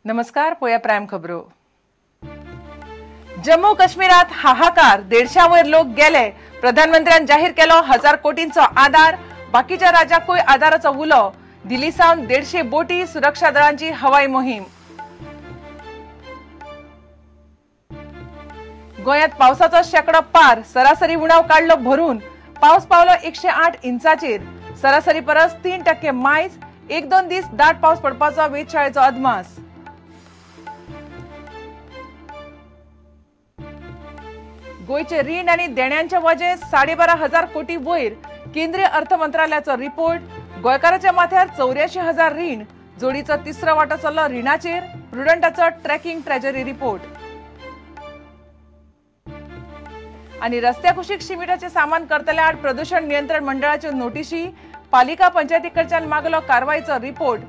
नमस्कार, पोया प्रायम खबरो. जम्मू काश्मीरात हाहाकार, 150 वयर लोक गेले. प्रधानमंत्र्यान जाहीर केलो 1000 कोटींचो आधार, बाकीच्या राज्याकूय आधाराचो उलो. दिल्ली सावन 150 बोटी, सुरक्षा दळांची हवाई मोहीम. गोंयांत पावसाचो शेंकडो पार, सरासरी उणाव काडलो भरून. पावस पावलो 108 इंचाचेर, सरासरी परस 3% मायज. 1-2 दीस दाट पावस पडपाचो वेधशाळेचो अदमास. गोंयचे रीण आनी देण्यांचे वजें 12,500 कोटी वयर. केंद्रीय अर्थ मंत्रालयाचो रिपोर्ट. गोंयकाराच्या माथ्यार 84,000 रीण, जोडीचो तिसरो वांटो चल्लो रिणाचेर. प्रुडंटाचो ट्रॅकिंग ट्रेजरी रिपोर्ट. आनी रस्त्या कुशीक शिमिटाचें सामान करतल्या आड प्रदूषण नियंत्रण मंडळाच्यो नोटिशी. पालिका पंचायती कडच्यान मागलो कारवाईचो रिपोर्ट.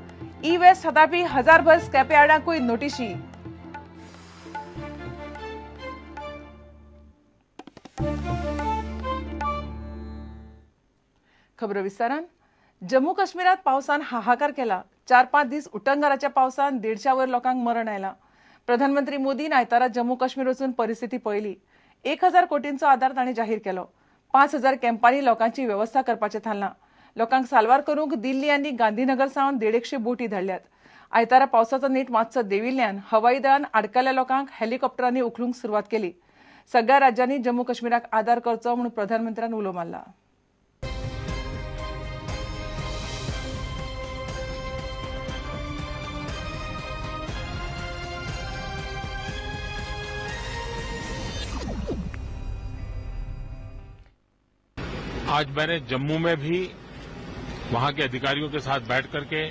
ई वेस्ट हाताळपी 1000भर स्क्रॅप यार्डांकूय नोटिशी. खबरो विस्तारान. जम्मू काश्मीरात पावसान हाहाकार केला. 4-5 दीस उटंगाराच्या पावसान 150 वयर लोकांक मरण आयला. प्रधानमंत्री मोदीन आयतारा जम्मू काश्मीर वचून परिस्थिती पळयली. 1000 कोटींचो आधार तांणी जाहीर केलो. 5000 कॅम्पांनी लोकांची वेवस्था करपाचें थारलां. लोकांक साल्वार करूंक दिल्ली आनी गांधीनगर सावन 150 बोटी धाडल्यात. आयतारा पावसाचो नेट मातसो देंविल्ल्यान हवाई दळान आडकल्ल्या लोकांक हेलिकॉप्टरांनी उखलूंक सुरवात केली. सगळ्या राज्यांनी जम्मू काश्मीराक आदार करचो म्हूण प्रधानमंत्र्यान उलो मारला. आज मैंने जम्मू में भी वहां के अधिकारियों के साथ बैठ करके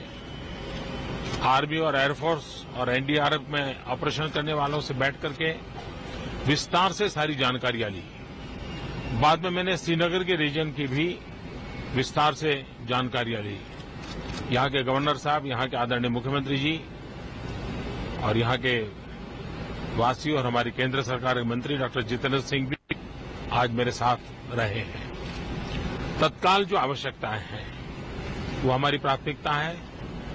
आर्मी और एयरफोर्स और एनडीआरएफ में ऑपरेशन करने वालों से बैठ करके विस्तार से सारी जानकारियां ली। बाद में मैंने श्रीनगर के रीजन की भी विस्तार से जानकारियां ली। यहां के गवर्नर साहब, यहां के आदरणीय मुख्यमंत्री जी और यहां के वासी और हमारी केंद्र सरकार के मंत्री डॉक्टर जितेंद्र सिंह भी आज मेरे साथ रहे हैं। तत्काल जो आवश्यकताएं हैं वो हमारी प्राथमिकता है।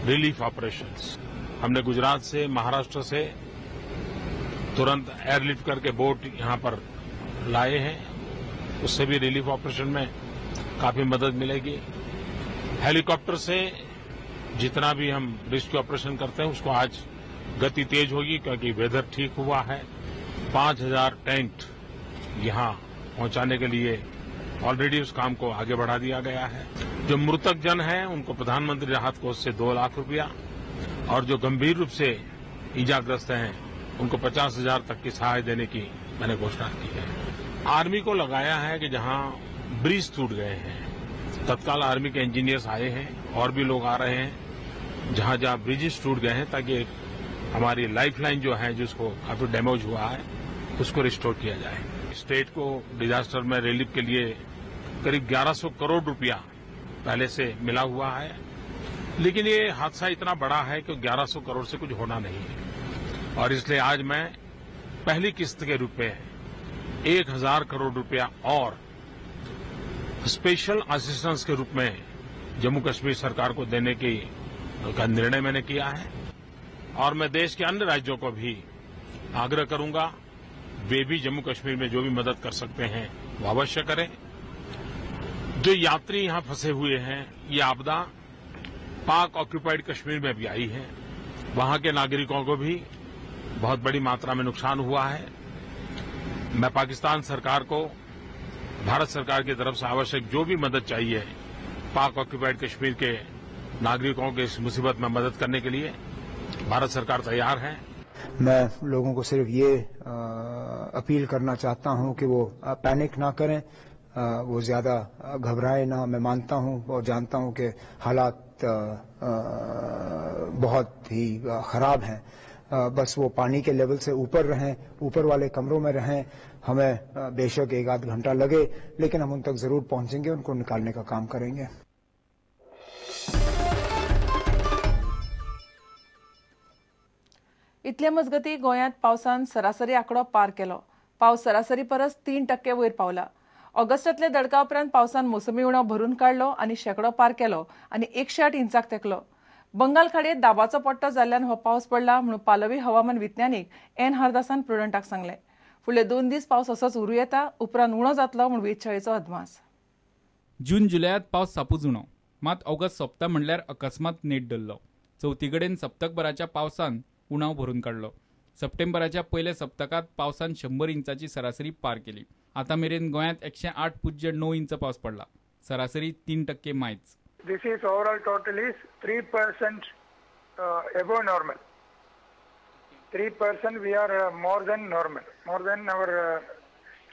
रिलीफ ऑपरेशंस हमने गुजरात से, महाराष्ट्र से तुरंत एयरलिफ्ट करके बोट यहां पर लाए हैं। उससे भी रिलीफ ऑपरेशन में काफी मदद मिलेगी। हेलीकॉप्टर से जितना भी हम रेस्क्यू ऑपरेशन करते हैं उसको आज गति तेज होगी क्योंकि वेदर ठीक हुआ है। 5000 टेंट यहां पहुंचाने के लिए ऑलरेडी उस काम को आगे बढ़ा दिया गया है। जो मृतक जन हैं उनको प्रधानमंत्री राहत कोष से 2 लाख रुपया और जो गंभीर रूप से ईजाग्रस्त हैं उनको 50,000 तक की सहायता देने की मैंने घोषणा की है। आर्मी को लगाया है कि जहां ब्रिज टूट गए हैं तत्काल आर्मी के इंजीनियर्स आए हैं और भी लोग आ रहे हैं जहां जहां ब्रिजेस टूट गए हैं ताकि हमारी लाइफ लाइन जो है जिसको काफी डैमेज हुआ है उसको रिस्टोर किया जाए। स्टेट को डिजास्टर में रिलीफ के लिए करीब 1100 करोड़ रुपया पहले से मिला हुआ है, लेकिन ये हादसा इतना बड़ा है कि 1100 करोड़ से कुछ होना नहीं है और इसलिए आज मैं पहली किस्त के रूप में 1000 करोड़ रुपया और स्पेशल असिस्टेंस के रूप में जम्मू कश्मीर सरकार को देने की का निर्णय मैंने किया है। और मैं देश के अन्य राज्यों को भी आग्रह करूंगा वे भी जम्मू कश्मीर में जो भी मदद कर सकते हैं वो अवश्य करें। जो यात्री यहां फंसे हुए हैं, ये आपदा पाक ऑक्यूपाइड कश्मीर में भी आई है, वहां के नागरिकों को भी बहुत बड़ी मात्रा में नुकसान हुआ है। मैं पाकिस्तान सरकार को भारत सरकार की तरफ से आवश्यक जो भी मदद चाहिए पाक ऑक्यूपाइड कश्मीर के नागरिकों के इस मुसीबत में मदद करने के लिए भारत सरकार तैयार है। मैं लोगों को सिर्फ ये अपील करना चाहता हूं कि वो पैनिक ना करें, वो ज्यादा घबराए ना। मैं मानता हूं और जानता हूं कि हालात बहुत ही खराब हैं, बस वो पानी के लेवल से ऊपर रहें, ऊपर वाले कमरों में रहें। हमें बेशक 1-आध घंटा लगे, लेकिन हम उन तक जरूर पहुंचेंगे, उनको निकालने का काम करेंगे। इतले मजगती गोंयांत पावसान सरासरी आंकडो पार केलो. पावस सरासरी परस 3% वयर पावला. ऑगस्टांतल्या दडका उपरांत पावसान मोसमी उणाव भरून काडलो आनी शेंकडो पार केलो आनी 108 इंचाक तेकलो. बंगाल खाडयेत दाबाचो पट्टो जाल्ल्यान हो पावस पडला म्हणून पालवी हवामान विज्ञानीक एन हरदासान प्रुडंटाक सांगलें. फुडले 2 दीस पावस असोच उरूं येता, उपरांत उणो जातलो म्हूण वेधशाळेचो अदमास. जून जुलयात पावस सापूच उणो, मात ऑगस्ट सोंपता म्हणल्यार अकस्मात नेट धरलो. चवथी कडेन सप्तकभराच्या पावसान उणाव भरून काडलो. सप्टेंबराच्या पयल्या सप्तकांत पावसान 100 इंचाची सरासरी पार केली. आतां मेरेन गोंयांत 108.9 इंच पावस पडला, सरासरी 3% मायज. This is overall total is 3% above normal. 3% we are more than normal, more than our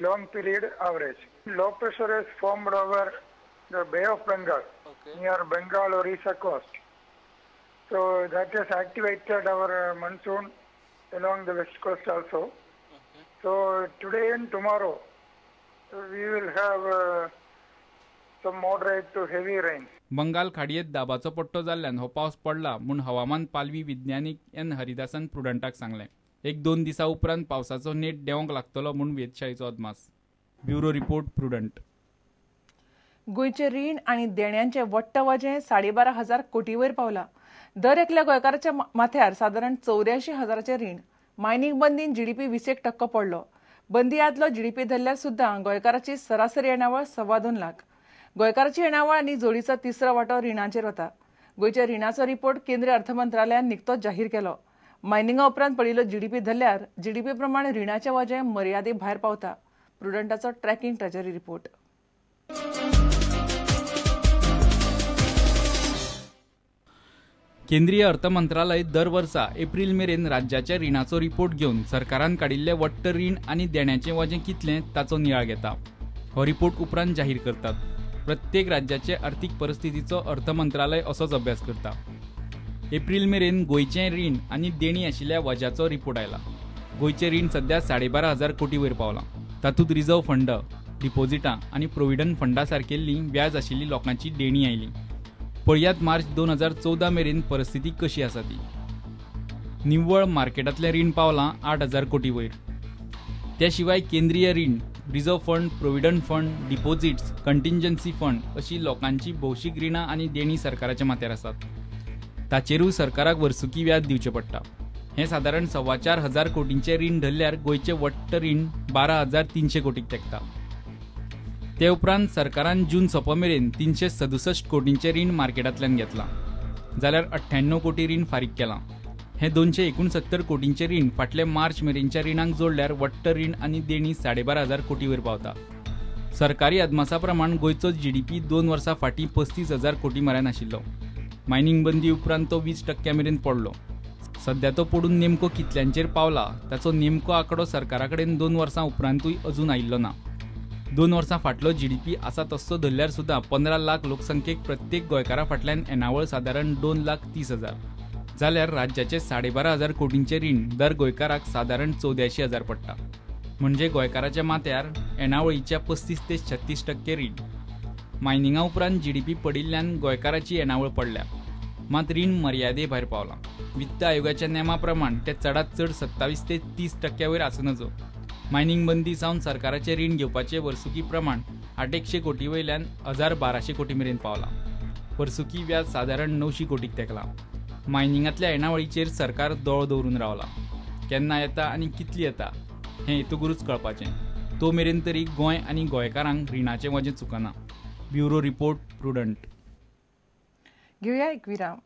long period average. Low pressure is formed over the Bay of Bengal, near Bengal Orissa coast. So that has activated our monsoon along the west coast also. Okay. So today and tomorrow we will have some moderate to heavy rains. Bengal खाडयेत दाबाचो पट्टो जाल्ल्यान हो पावस पडला म्हूण हवामान पालवी विज्ञानीक N हरिदासान प्रुडंटाक सांगलें. 1-2 दिसा उपरांत पावसाचो नेट देंवंक लागतलो म्हूण वेधशाळेचो अदमास. Bureau report, Prudent. गोंयचें रीण आनी देण्यांचें वट्ट वजें 12,500 कोटी वयर पावला. दर एकल्या गोंयकाराच्या माथ्यार सादारण 84,000 रीण. मायनिंग बंदीन जीडीपी 21% पडलो. बंदी आदलो जीडीपी धरल्यार सुद्दां गोंयकाराची सरासरी येणावळ 2.25 लाख. गोंयकाराची येणावळ आनी जोडीचो तिसरो वांटो रिणाचेर वता. गोंयच्या रिणाचो रिपोर्ट केंद्रीय अर्थ मंत्रालयान निकतोच जाहीर केलो. मायनिंगा उपरांत पडिल्लो जीडीपी धरल्यार जीडीपी प्रमाण रिणाचें वजें मर्यादे भायर पावता. प्रुडंटाचो ट्रॅकिंग ट्रेजरी रिपोर्ट. केंद्रीय अर्थ मंत्रालय दर वर्सा एप्रिल मेरेन राज्याच्या रिणाचो रिपोर्ट घेवन सरकारान काडिल्लें वट्ट रीण आनी देण्याचें वजें कितलें ताचो नियाळ घेता. हो रिपोर्ट उपरांत जाहीर करतात. प्रत्येक राज्याचे आर्थिक परिस्थितीचो अर्थ मंत्रालय असोच अभ्यास करता. एप्रिल मेरेन गोंयचें रीण आनी देणी आशिल्ल्या वज्याचो रिपोर्ट आयला. गोंयचें रीण सध्या 12,500 कोटी वयर पावलां. तातूंत रिझर्व फंड, डिपॉझिटां आनी प्रोविडंट फंडा सारकेल्ली व्याज आशिल्ली लोकांची देणी आयली. पळयात मार्च 2014 मेरेन परिस्थिती कशी आसा ती. निव्वळ मार्केटांतलें रीण पावलां 8,000 कोटी वयर. त्या शिवाय केंद्रीय रीण, reserve fund, provident fund, deposits, contingency fund अशी लोकांची भौशीक रिणां आनी देणी सरकाराच्या माथ्यार आसात. ताचेरूय सरकाराक वर्सुकी व्याज दिवचें पडटा. हें सादारण 4,250 कोटींचें रीण धरल्यार गोंयचें वट्ट रीण 12,300 कोटीक तेंकता. ते उपरांत सरकारान जून सोंपा मेरेन 367 कोटींचें रीण मार्केटांतल्यान घेतलां, जाल्यार 98 कोटी रीण फारीक केलां. हें 269 कोटींचें रीण फाटले मार्च मेरेनच्या रिणांक जोडल्यार वट्ट रीण आनी देणी 12,500 कोटी वयर पावता. सरकारी अदमासा प्रमाण गोंयचो जीडीपी 2 वर्सां फाटीं 35,000 कोटी म्हऱ्यान आशिल्लो. मायनिंग बंदी उपरांत तो 20% मेरेन पडलो. सध्या तो पडून नेमको कितल्यांचेर पावला ताचो नेमको आंकडो सरकारा कडेन 2 वर्सां उपरांतूय अजून आयिल्लो ना. 2 वर्सां फाटलो जीडीपी आसा तस्सो धरल्यार सुद्दां 15 लाख लोकसंख्येक प्रत्येक गोंयकारा फाटल्यान येणावळ सादारण 2,30,000, जाल्यार राज्याचे 12,500 कोटींचें रीण दर गोंयकाराक सादारण 84,000 पडटा. म्हणजे गोंयकाराच्या माथ्यार येणावळीच्या 35 ते 36% रीण. मायनिंगा उपरांत जीडीपी पडिल्ल्यान गोंयकाराची येणावळ पडल्या, मात रीण मर्यादे भायर पावलां. वित्त आयोगाच्या नेमा प्रमाण ते चडांत चड 27 ते 30% वयर आसूं नजो. मायनिंग बंदी सावन सरकाराचें रीण घेवपाचें वर्सुकी प्रमाण 800 कोटी वयल्यान 1,200 कोटी मेरेन पावलां. वर्सुकी व्याज सादारण 900 कोटीक तेंकलां. मायनिंगांतल्या येणावळीचेर सरकार दोळो दवरून रावला. केन्ना येता आनी कितली येता हें येतकूच कळपाचें. तो मेरेन तरी गोंय आनी गोंयकारांक रिणाचें वजें चुकना. Bureau report, Prudent. घेवया एक विराम.